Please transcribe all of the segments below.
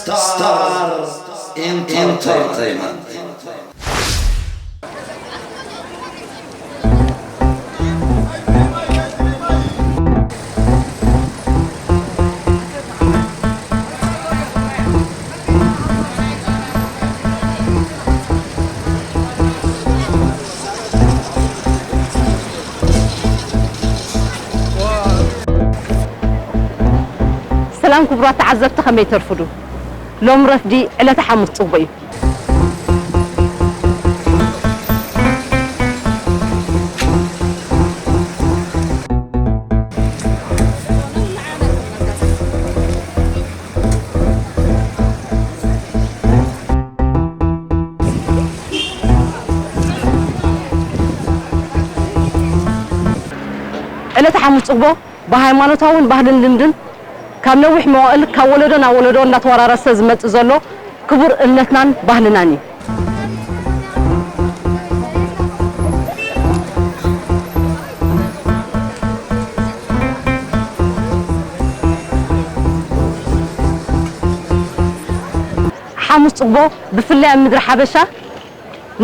Star Entertainment. ሰላም ክቡራት ተዓዘብቲ፣ ከመይ ተርፍዱ? ሎም ረፍዲ ዕለተ ሓሙስ ጽቡቕ እዩ። ዕለተ ሓሙስ ጽግቦ ብሃይማኖታውን ባህልን ልምድን ካብ ነዊሕ መዋእል ካብ ወለዶ ናብ ወለዶ እንዳተወራረሰ ዝመጽእ ዘሎ ክቡር እምነትናን ባህልናን እዩ። ሓሙስ ጽግቦ ብፍላይ ኣብ ምድሪ ሓበሻ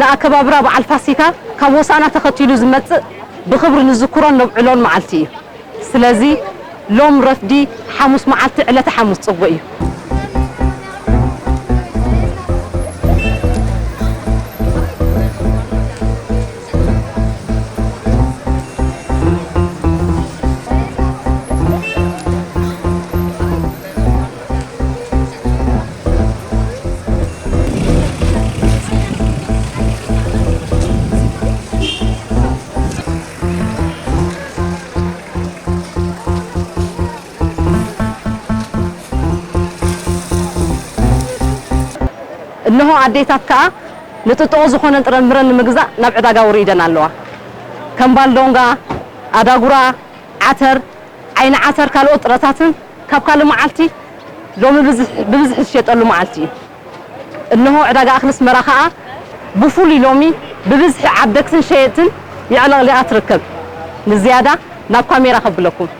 ንኣከባብራ በዓል ፋሲካ ካብ ሆሳዕና ተኸቲሉ ዝመጽእ ብኽብሪ ንዝክሮን ነብዕሎን መዓልቲ እዩ። ስለዚ ሎም ረፍዲ ሓሙስ መዓልቲ ዕለተ ሓሙስ ጽግቦ እዩ። እንሆ ኣዴታት ከኣ ንጥጥቖ ዝኾነን ጥረምረን ንምግዛእ ናብ ዕዳጋ ወሪደን ኣለዋ። ከም ባልዶንጋ፣ ኣዳጉራ፣ ዓተር፣ ዓይኒ ዓተር፣ ካልኦት ጥረታትን ካብ ካልእ መዓልቲ ሎሚ ብዝሕ-፣ ብብዝሒ ዝሸጠሉ መዓልቲ እዩ። እንሆ ዕዳጋ እኽሊ ኣስመራ ከኣ ብፍሉይ ሎሚ ብብዝሒ ዓደግትን ሸየጥትን የዕለቕሊቓ ትርከብ። ንዝያዳ ናብ ካሜራ ከብለኩም።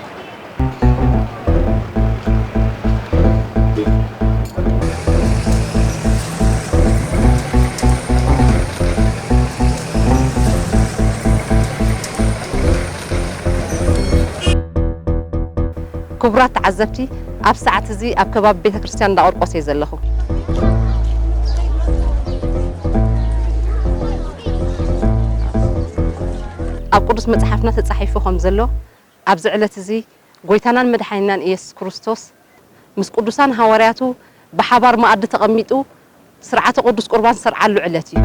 ክቡራት ተዓዘብቲ፣ ኣብ ሰዓት እዚ ኣብ ከባቢ ቤተ ክርስቲያን እንዳቆርቆስ እየ ዘለኹ። ኣብ ቅዱስ መጽሓፍና ተጻሒፉ ከም ዘሎ፣ ኣብዚ ዕለት እዚ ጎይታናን መድሓኒናን ኢየሱስ ክርስቶስ ምስ ቅዱሳን ሃዋርያቱ ብሓባር መኣዲ ተቐሚጡ ስርዓተ ቅዱስ ቁርባን ዝሰርዓሉ ዕለት እዩ።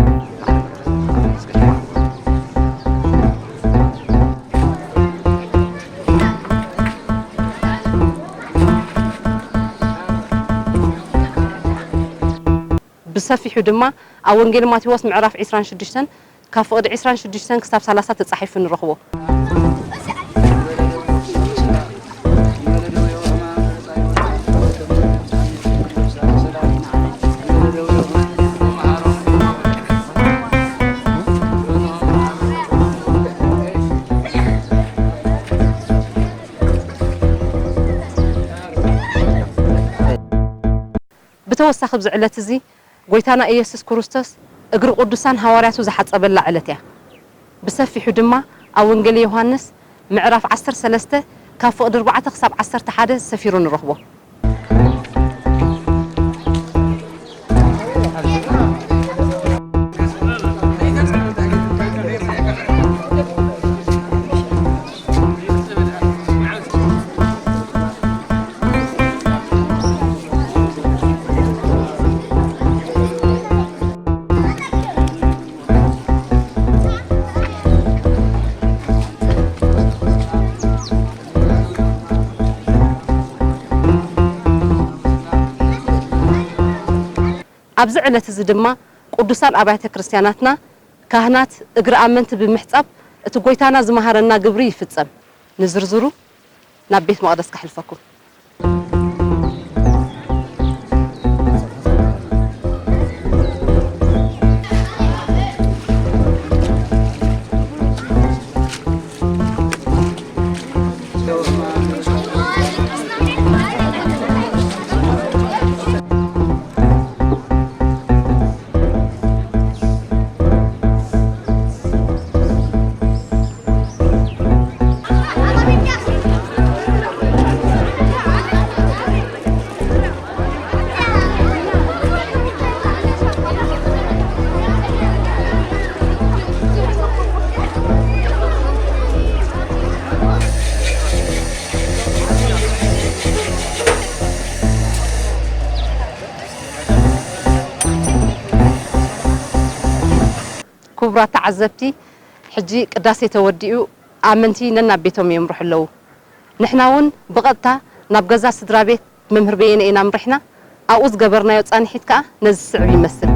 ብሰፊሑ ድማ ኣብ ወንጌል ማቴዎስ ምዕራፍ ዕስራን ሽዱሽተን ካብ ፍቕዲ ዕስራን ሽዱሽተን ክሳብ ሰላሳ ተጻሒፉ ንረኽቦ። ብተወሳኺ፣ ኣብዚ ዕለት እዚ ጎይታና ኢየሱስ ክርስቶስ እግሪ ቅዱሳን ሃዋርያቱ ዝሓጸበላ ዕለት እያ። ብሰፊሑ ድማ ኣብ ወንጌል ዮሃንስ ምዕራፍ ዓሰርተ ሰለስተ ካብ ፍቕዲ ኣርባዕተ ክሳብ ዓሰርተ ሓደ ሰፊሩ ንረኽቦ። ኣብዚ ዕለት እዚ ድማ ቅዱሳን ኣብያተ ክርስቲያናትና ካህናት እግሪ ኣመንቲ ብምሕጻብ እቲ ጎይታና ዝመሃረና ግብሪ ይፍጸም። ንዝርዝሩ ናብ ቤት መቕደስ ከሕልፈኩም። ክቡራት ተዓዘብቲ፣ ሕጂ ቅዳሴ ተወዲኡ ኣመንቲ ነናብ ቤቶም የምርሑ ኣለዉ። ንሕና እውን ብቐጥታ ናብ ገዛ ስድራ ቤት መምህር በየነ ኢና ኣምሪሕና። ኣብኡ ዝገበርናዮ ጻንሒት ከኣ ነዚ ዝስዕብ ይመስል።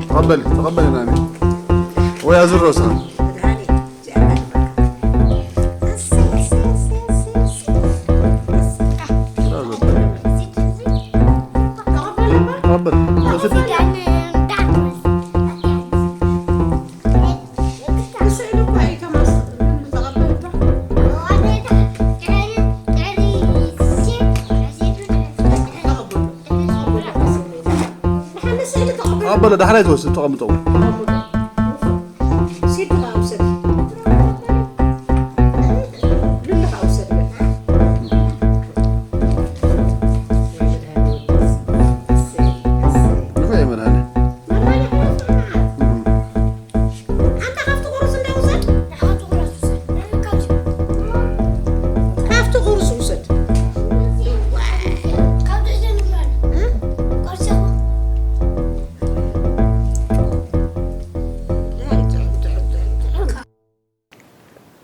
تقبلي، تقبلي نعمي. ويا زروسة. تقبل. تقبل، ده حالة توسط، تقبل، تقبل.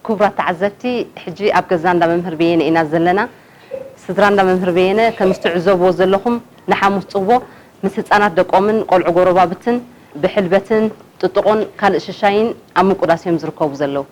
ክቡራት ተዓዘብቲ፣ ሕጂ ኣብ ገዛ እንዳ መምህር በየነ ኢና ዘለና። ስድራ እንዳ መምህር በየነ፣ ከም እትዕዘብዎ ዘለኹም፣ ንሓሙስ ጽቦ ምስ ህጻናት ደቆምን ቆልዑ ጎረባብትን ብሕልበትን ጥጥቖን ካልእ ሽሻይን ኣብ ምቁዳስ እዮም ዝርከቡ ዘለዉ።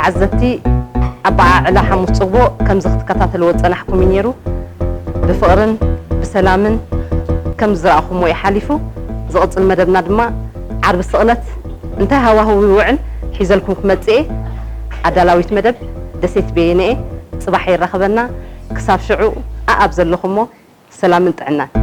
ዓዘብቲ ኣበዓዕላ ሓሙስ ጽግቦ ከምዚ ክትከታተልዎ ዝጸናሕኩም እዩ ነይሩ። ብፍቕርን ብሰላምን ከም ዝረኣኹምዎ እዩ ሓሊፉ። ዝቕጽል መደብና ድማ ዓርቢ ስቕለት እንታይ ሃዋህው ይውዕል ሒዘልኩም ክመጽእ እየ። ኣዳላዊት መደብ ደሴት በየነ እየ። ጽባሕ የራኽበና። ክሳብ ሽዑ ኣኣብ ዘለኹሞ ሰላምን ጥዕናን።